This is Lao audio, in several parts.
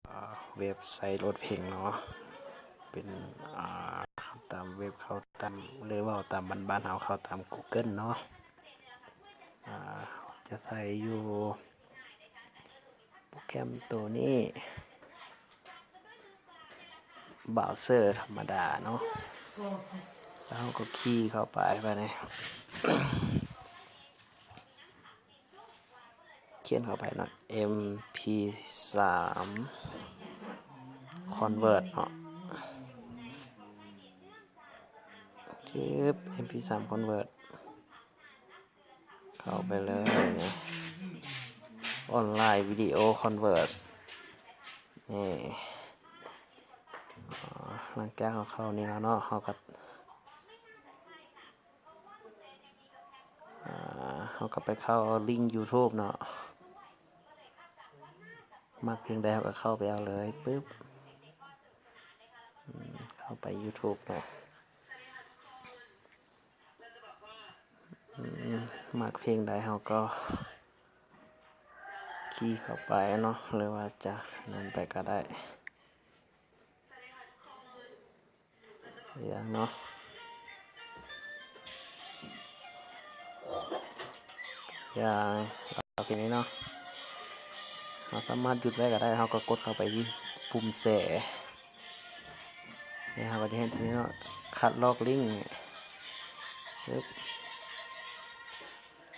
ອ່າ ເວັບໄຊໂຫຼດເພງເນາະ ເປັນ ອ່າ ຕາມເວັບເຂົ້າຕາມ ຫຼືເວົ້າຕາມບ້ານໆເຮົາ ເຂົ້າຕາມ Google ເນາະ ອ່າ ຈະໃຊ້ຢູ່ ໂປຣແກຣມໂຕນີ້ ບຣາວເຊີທຳມະດາເນາະ ແລ້ວເຮົາກໍຄີເຂົ້າໄປ ບາດນີ້ ຂຽນເຂົ້າໄປເນາະ ເອັມພີສາມ ຄອນເວີດເນາະ ຈຶບ ເອັມພີສາມ ຄອນເວີດ ເຂົ້າໄປເລີຍນີ້ ອອນລາຍວິດີໂອຄອນເວີດ ນີ້ ຫຼັງຈາກເຮົາເຂົ້ານີ້ແລ້ວເນາະ ເຮົາກໍ ອ່າ ເຮົາກໍໄປເຂົ້າລິ້ງຢູທູບເນາະ ມັກເພງໃດເຮົາກໍເຂົ້າໄປເອົາເລີຍ ປຶບ ເຂົ້າໄປຢູທູບເນາະ ອືມ ມັກເພງໃດເຮົາກໍຄີເຂົ້າໄປເນາະ ຫຼືວ່າຈະນັ້ນໄປກໍໄດ້ ຢ່າງເນາະ ຢ່າງ ໂອເຄນີ້ເນາະ ເຮົາສາມາດຢຸດໄວ້ກໍໄດ້ ເຮົາກໍກົດເຂົ້າໄປທີ່ປຸ່ມແຊ ນີ້ເຮົາກໍຈະເຫັນຕົວນີ້ເນາະ ຄັດລອກລິ້ງ ປຶບ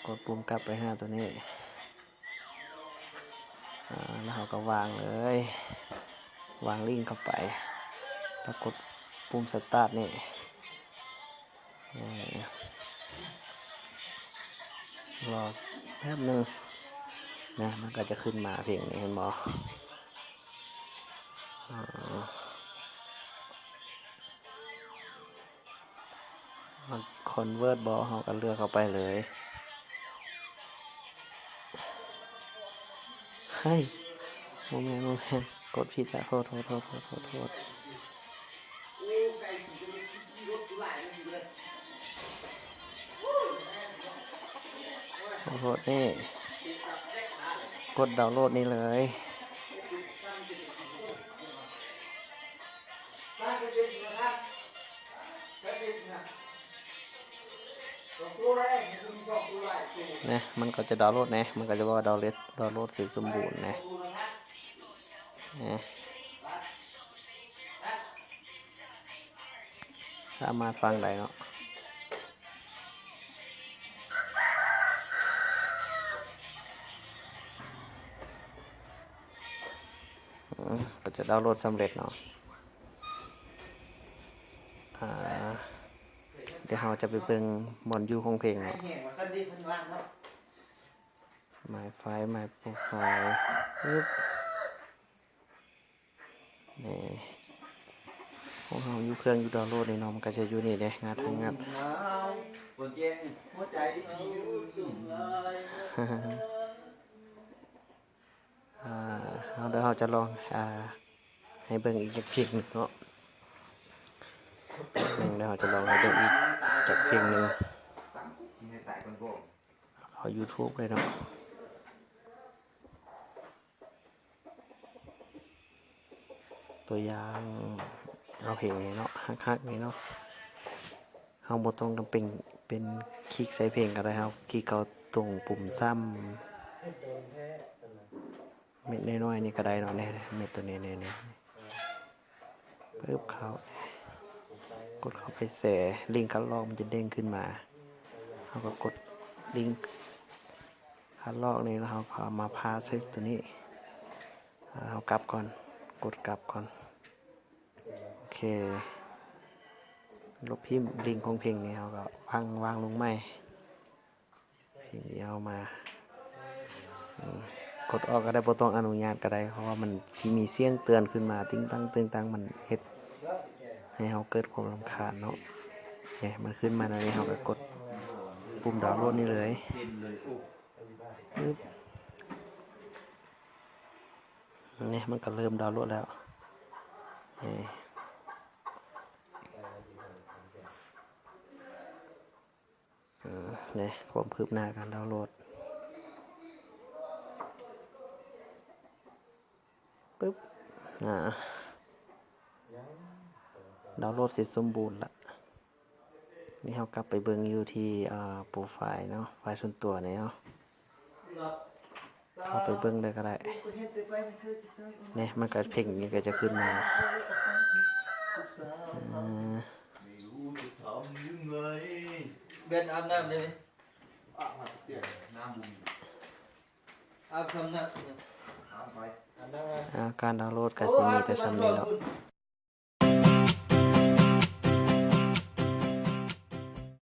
ກົດປຸ່ມກັບໄປຫາຕົວນີ້ ອ່າ ແລ້ວເຮົາກໍວາງເລີຍ ວາງລິ້ງເຂົ້າໄປ ແລ້ວກົດປຸ່ມສະຕາດນີ້ ລໍແປັບໜຶ່ງນະ ມັນກໍຈະຂຶ້ນມາເພງນີ້ ເຫັນບໍ່? ມັນຊິຄອນເວີດບໍ່ ເຮົາກໍເລືອກເຂົ້າໄປເລີຍ ເຮີ້ຍ ບໍ່ແມ່ນ ບໍ່ແມ່ນ ກົດຜິດແລ້ວ ໂທດ ໂທດ ໂທດ ໂທດ ໂທດ ໂທດນີ້ ກົດດາວໂຫຼດນີ້ເລີຍ. ນະ ມັນກໍຈະດາວໂຫຼດແນະ ມັນກໍຈະບອກວ່າດາວໂຫຼດ ດາວໂຫຼດເສັດສົມບູນແນະ ນະ ສາມາດຟັງໄດ້ເນາະ. ອືມ ກໍຈະດາວໂຫຼດສຳເລັດເນາະ. ອ່າ ດຽວເຮົາຈະໄປເບິ່ງບ່ອນຢູ່ຂອງເພງເນາະ. My File My Profile ປຶບ ນີ້ ຂອງເຮົາຢູ່ເຄື່ອງຢູ່ດາວໂຫຼດນີ້ເນາະ ມັນກໍຈະຢູ່ນີ້ເດ້ ງັດ ງັດ ອ່າ ເຮົາ ດຽວເຮົາຈະລອງ ອ່າ ໃຫ້ເບິ່ງອີກຈັກເພງໜຶ່ງເນາະ ແປັບໜຶ່ງ ດຽວເຮົາຈະລອງໃຫ້ເບິ່ງອີກຈັກເພງໜຶ່ງ ເອົາຢູທູບເລີຍເນາະ. ຕົວຢ່າງ ເອົາເພງນີ້ເນາະ ຮັກໆນີ້ເນາະ ເຮົາບໍ່ຕ້ອງຈຳເປັນເປັນຄລິກໃສ່ເພງກໍໄດ້ ເຮົາຄລິກເຂົ້າຕົງປຸ່ມຊ້ຳ ເມັດນ້ອຍໆນີ້ກໍໄດ້ເນາະ ນີ້ ເມັດຕົວນີ້ ນີ້ ນີ້ ປຶບ ເຂົ້າ ກົດເຂົ້າໄປແຊ ລິ້ງຄັດລອກມັນຈະເດ້ງຂຶ້ນມາ ເຮົາກໍກົດລິ້ງຄັດລອກນີ້ ແລ້ວເຮົາກໍເອົາມາພາດໃສ່ຕົວນີ້ ເຮົາກັບກ່ອນ ກົດກັບກ່ອນ ໂອເຄ ລົບຖິ້ມລິ້ງຂອງເພງນີ້ ເຮົາກໍວາງ ວາງລົງໃໝ່. ເພງທີ່ເຮົາມາ ອືມ ກົດອອກກໍໄດ້ ບໍ່ຕ້ອງອະນຸຍາດກໍໄດ້ ເພາະວ່າມັນຊິມີສຽງເຕືອນຂຶ້ນມາ ຕິງຕັງ ຕິງຕັງ ມັນເຮັດໃຫ້ເຮົາເກີດຄວາມລຳຄານເນາະ. ນີ້ ມັນຂຶ້ນມາແນວນີ້ ເຮົາກໍກົດປຸ່ມດາວໂຫຼດນີ້ເລີຍ ປຶບ ນີ້ ມັນກໍເລີ່ມດາວໂຫຼດແລ້ວ ນີ້. ນີ້ ຄວາມຄືບໜ້າການດາວໂຫຼດ ປຶບ ອ່າ ດາວໂຫຼດເສັດສົມບູນລະ. ນີ້ເຮົາກັບໄປເບິ່ງຢູ່ທີ່ ອ່າ ໂປຣໄຟລ໌ເນາະ ໄຟລ໌ສ່ວນຕົວນີ້ເນາະ ເຮົາໄປເບິ່ງເລີຍກໍໄດ້. ນີ້ ມັນກໍເພງນີ້ກໍຈະຂຶ້ນມາ ອ່າ ແບນອາບນ້ຳໄດ້ໄໝ? ອາບນ້ຳ ອາບນ້ຳ ອາ ການດາວໂຫຼດກໍຊິມີແຕ່ຊ່ຳນີ້ເນາະ.